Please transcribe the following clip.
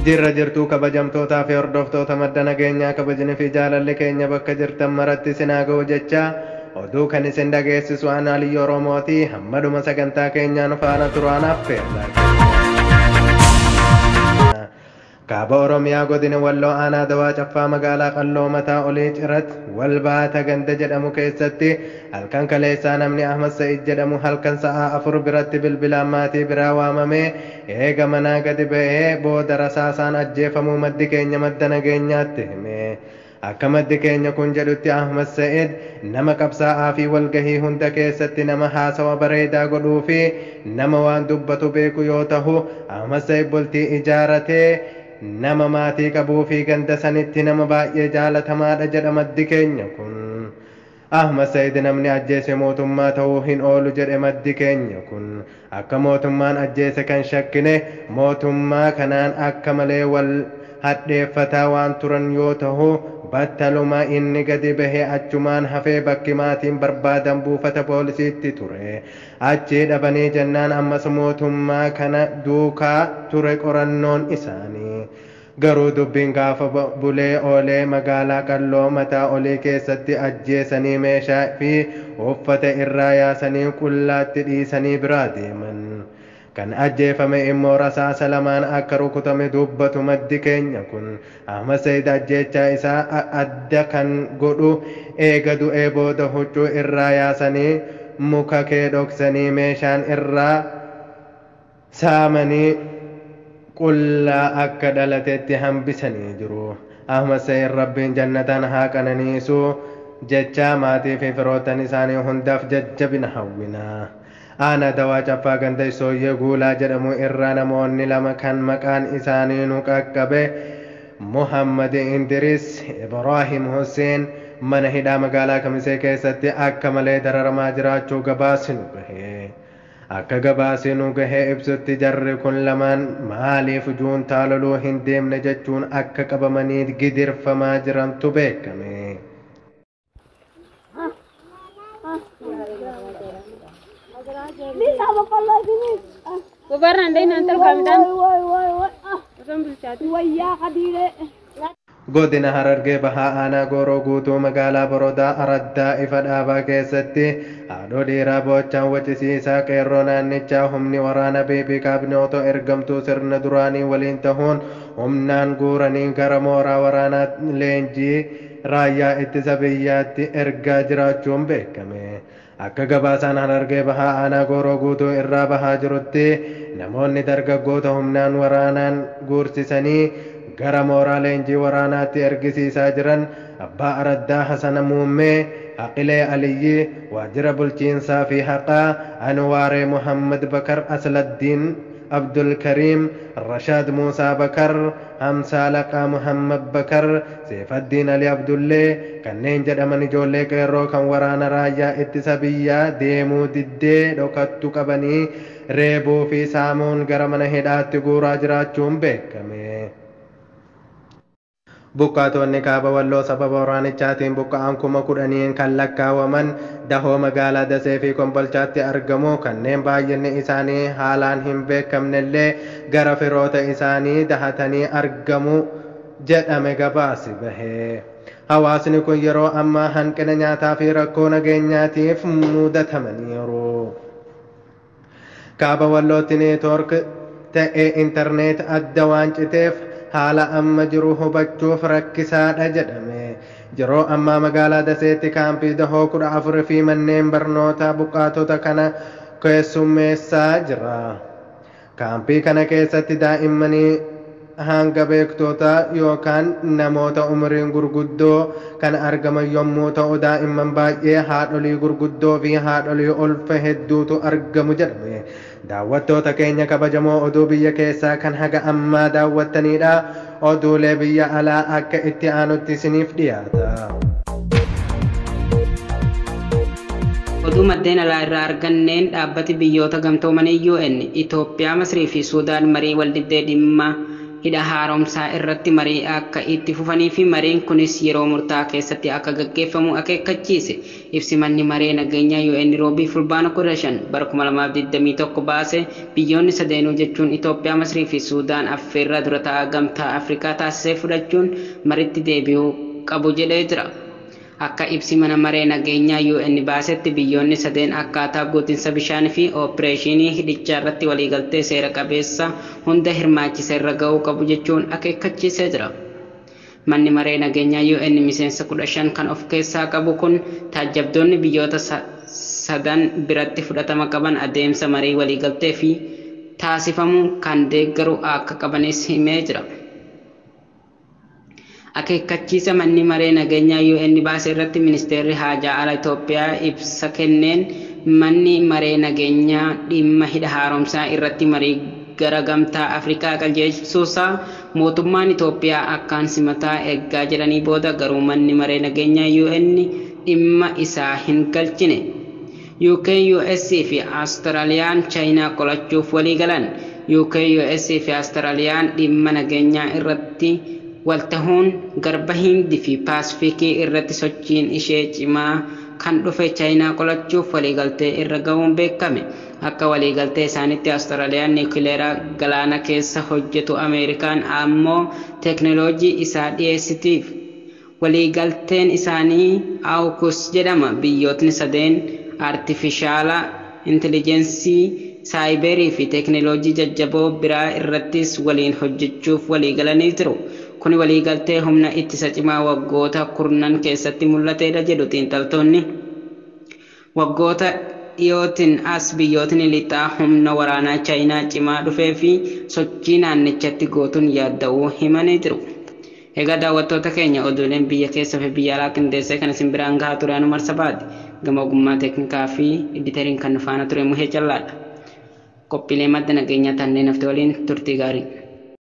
Jirra jirtuu kabajamtootaa fi hordoftoota madda nageenyaa, kabajni fi jaalalli keenya bakka jirtan maratti isin haa ga'u jecha, oduu kan isin dhageessisu aan Aliyyi Oromooti. Hammaduma sagantaa keenyaan faana turaan affeerra. Kaaba Oromiyaa godina Walloo aanaa Dawaa Caffaa magaalaa Qalloo Mataa Olii Cirat Walbaata ganda jedhamu keessatti halkan kaleessaa namni Ahmad Sa'id jedhamu halkan sa'aa 4 biratti bilbilaan maatii biraa waamamee eega manaa gadi ba'ee booda rasaasaan ajjeefamuu maddi keenya madda nageenyaatti hime. Akka maddi keenya kun jedhutti Ahmad Sa'id nama qabsaa'aa fi walgahii hunda keessatti nama haasawa bareedaa godhuu fi nama waan dubbatu beeku yoo tahu, Ahmad Sa'id bultii ijaaratee nama maatii qabuu fi ganda sanitti nama baay'ee jaalatamaadha jedha maddi keenya kun. Ahmad Sa'id namni ajjeese mootummaa ta'uu hin oolu jedhe maddi keenya kun. Akka mootummaan ajjeese kan shakkine mootummaa kanaan akka malee wal hadheeffataa waan turan yoo tahu, battaluma inni gadi bahe achumaan hafee bakki maatiin barbaadan buufata poolisiitti ture. Achii dhabanii jennaan ammas mootummaa kana duukaa ture qorannoon isaanii. Garuu dubbiin gaafa bulee oolee magaalaa Qalloo Mataa Olii keessatti ajjeesanii meeshaa fi uffata irraa yaasanii qullaatti dhiisanii biraa deeman. Kan ajjeefame immoo rasaasa lamaan akka rukutame dubbatu maddi keenya kun. Ahmad Sa'id ajjeechaa isaa adda kan godhu eega du'ee booda huccuu irraa yaasanii muka kee dhoksanii meeshaan irraa saamanii qullaa akka dhalatetti hambisanii jiru. Ahmad Sa'id Rabbiin jannataan haa qananiisu jecha maatii fi firoottan isaanii hundaaf jajjabina hawwina. Aanaa Dawaa Caffaa ganda Isooyyee Guulaa jedhamu irraa namoonni lama kan maqaan isaanii nu qaqqabe Muhammad Indiris Ibrahim Hussein mana hidhaa magaalaa Kamisee keessatti akka malee dararamaa jiraachuu gabaasinu gahe. Akka gabaasinu gahee ibsutti jarri kun lamaan maaliif juuntaa loluu hin deemne jechuun akka qabamanii gidirfamaa jirantu beekame. Godina Harargee Bahaa aanaa Gooroo Guutuu magaalaa Borodaa Araddaa ifa dhaabaa keessatti haadhoo dhiiraa boochaan wacisiisaa qeerroo naannichaa humni waraana BB kaabinoota ergamtuu sirna duraanii waliin tahuun humnaan guuranii gara mooraa waraanaa leenjii raayyaa ittisa biyyaatti ergaa jiraachuun beekame. Akka gabaasaan Harargee Bahaa aanaa Gooroo Guutuu irraa bahaa jirutti namoonni dargaggoota humnaan waraanaan guursisanii gara mooraa leenjii waraanaatti ergisiisaa jiran Abbaa Araddaa Hasana Muummee, Haqilee Aliyyi, Waajjira Bulchiinsaa fi Haqaa, Anwaaree Muhammad Bakar, Asladdiin Abdulkariim, Rashaad Muusaa Bakar, Hamsaa Laqaa Muhammad Bakar, Seefaddiin Ali Abdullee kanneen jedhaman ijoollee qeerroo kan waraana raayyaa ittisa biyyaa deemuu diddee dhokattu qabanii reebuu fi saamuun gara mana hidhaatti guuraa jiraachuun beekame. Buqqaatonni kaaba Walloo sababa waraanichaatiin buqqa'an 10,000 kan lakkaawaman dahoo magaalaa Dasee fi Kombolchaatti argamu. Kanneen baay'inni isaanii haalaan hin beekamnellee gara firoota isaanii dahatanii argamu jedhame gabaasi bahe. Hawaasni kun yeroo ammaa hanqina nyaataa fi rakkoo nageenyaatiif mudatamaniiru. Kaaba Wallootti neetwoork ta'ee intarneet adda waan citeef haala amma jiru hubachuuf rakkisaadha jedhame. Yeroo ammaa magaalaa Daseetti kaampii dahoo 14 fi manneen barnootaa buqqaatota kana keessummeessaa jira. Kaampii kana keessatti daa'immanii hanga beektoota yookaan namoota umriin gurguddoo kan argaman yommuu ta'u, daa'imman baay'ee, haadholii gurguddoo fi haadholii ulfa hedduutu argamu jedhame. Daawwattoota keenya kabajamoo, oduu biyya keessaa kan haga ammaa daawwattanidha. Oduulee biyya alaa akka itti aanutti isiniif dhiyaata. Oduu maddeen alaa irraa arganneen dhaabbati biyyoota gamtoomanii UN Itoophiyaa, Masrii fi Suudaan marii waldibdee dhimma hidha haaromsaa irratti marii akka itti fufanii fi mariin kunis yeroo murtaa'aa keessatti akka gaggeeffamu akeekkachiise. Ibsi manni maree nageenyaa UN roobii Fulbaana 15 bara 2021 baase biyyoonni sadeenuu jechuun Itoophiyaa, Masrii fi Suudaan affeerraa dura taa'aa Gamtaa Afrikaa taasisee fudhachuun maritti deebi'uu qabu jedhee jira. Akka ibsi mana maree nageenyaa UN baasetti biyyoonni sadeen akkaataa guutinsa bishaanii fi oopereeshinii hidhichaa irratti waliigaltee seera qabeessa hunda hirmaachise irra ga'uu qabu jechuun akeekkachiisee jira. Manni maree nageenyaa UN miseensa 15 kan of keessaa qabu kun taajjabdoonni biyyoota sadan biratti fudhatama qaban adeemsa marii waliigaltee fi taasifamu kan deeggaru akka qabanis himee jira. Akeekkachiisa manni maree nageenyaa UN baase irratti ministeerri haajaa alaa Itoophiyaa ibsa kenneen manni maree nageenyaa dhimma hidha haaromsaa irratti marii gara Gamtaa Afrikaa qajeelchuusaa mootummaan Itoophiyaa akkaan simataa eeggaa jedhanii booda garuu manni maree nageenyaa UN dhimma isaa hin galchine. UK, US fi Australiyaan Chaayinaa qolachuuf walii galan. UK, US fi Australiyaan dhimma nageenyaa irratti waltahuun garba Hindii fi Paasifikii irratti sochiin ishee cimaa kan dhufe Chaayinaa qolachuuf waliigaltee irra ga'uun beekame. Akka waliigaltee isaaniitti Australiyaan niwukileera galaana keessa hojjetu, Ameerikaan ammoo teekinooloojii isaa dhiyeessitiif. Waliigalteen isaanii AUKUS jedhama. Biyyootni sadeen aartifishaala intelligensii, saayiberii fi teekinooloojii jajjaboo biraa irrattis waliin hojjechuuf waliigalanii jiru. Kuni waliigaltee humna ittisa cimaa waggoota kurnan keessatti mul'atedha jedhu xiinxaltoonni. Waggoota dhiyootiin as biyyootni lixaa humna waraanaa Chaayinaa cimaa dhufee fi sochii naannichatti gootuun yaadda'uu himanii jiru. Egaa daawwattoota keenya, oduuleen biyya keessaa fi biyya alaa qindeessee kan isin biraan gahaa ture anu Marsabaati. Gama ogummaa teeknikaa fi editeriin kan nu faana ture Muhee Callaadha. Qophiilee madda nageenyaa tanneen hafte waliin turtii gaarii.